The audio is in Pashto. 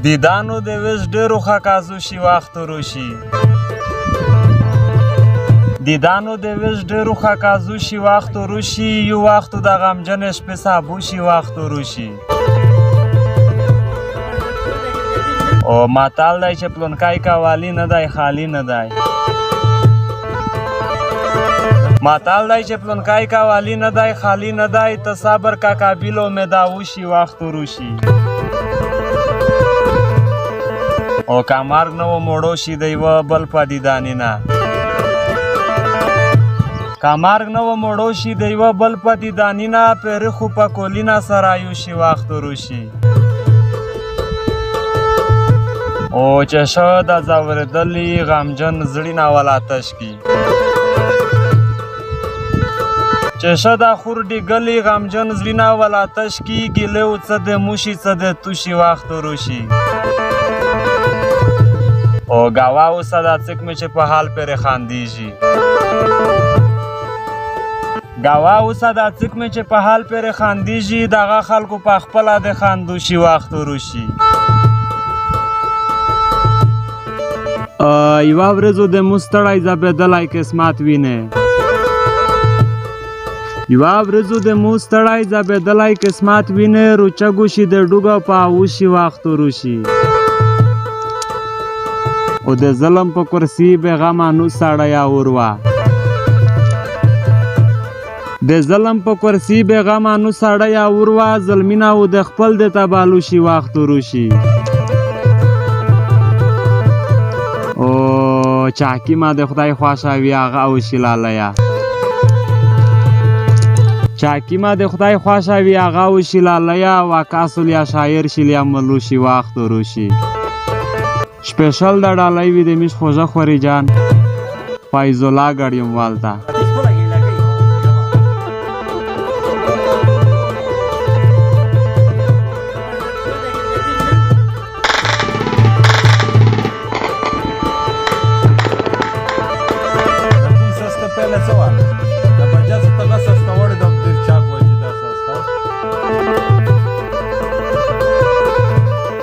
دیدانو د ویش ډېرو خکازو شي وخت وروشي. دیدانو د ویش ډېرو خکازو شي وخت وروشي. یو وخت د غمجنې شپې سابو شي وخت وروشي. او ماتال دی چې پلونکی کوالی نه دی خالی نه دی. ماتال دی چې پلونکی کوالی نه دی خالی نه دی. ته صبر کا قابلو مې دا وشي وخت وروشي. او که مرګ نه و موړو شي د یوه بل په دیداني نه. که مرګ نه و موړو شي د یوه بل په دیداني نه. پیري خو په کولینا سره یو شي وخت وروشي. او چې ښه د ځورېدلي غمجن زړینه ولا تش کی. چې ښه د خور ډیګلي غمجن زړینه ولا تش کی. ګیلې و څه د موشي څه د توشي وخت وروشي. او ګوا اوسه دا څک مې چې په حال پرې خاندیږي. ګوا اوسه دا څک مې چې په حال پرې خاندیږي. دغه خلکو په خپله د خاندو شي وخت وروشي. یوه ورځو د مو ستړی ځپېدلی قسمت وینې. یوه ورځو د مو ستړی ځپېدلی قسمت وینې. روچګو شي د ډوګه په اوشي وخت وروشي. او د ظلم په کرسي بې غمه نو سړی اوروا. د ظلم په کرسي بې غمه نو سړی اوروا. ظلمینه او د خپل د تبالو شي وخت وروشي. او چاکی ما د خدای خوښه وي هغه وشي لالیه. چاکی ما د خدای خوښه وي هغه وشي لالیه. واکاسل یا شاعر شي یا ملو شي وخت وروشي. سپیشل د ډالۍ وي د میش خوږه خوري جان فیض الله ګړیموال ته. پهله څه وه؟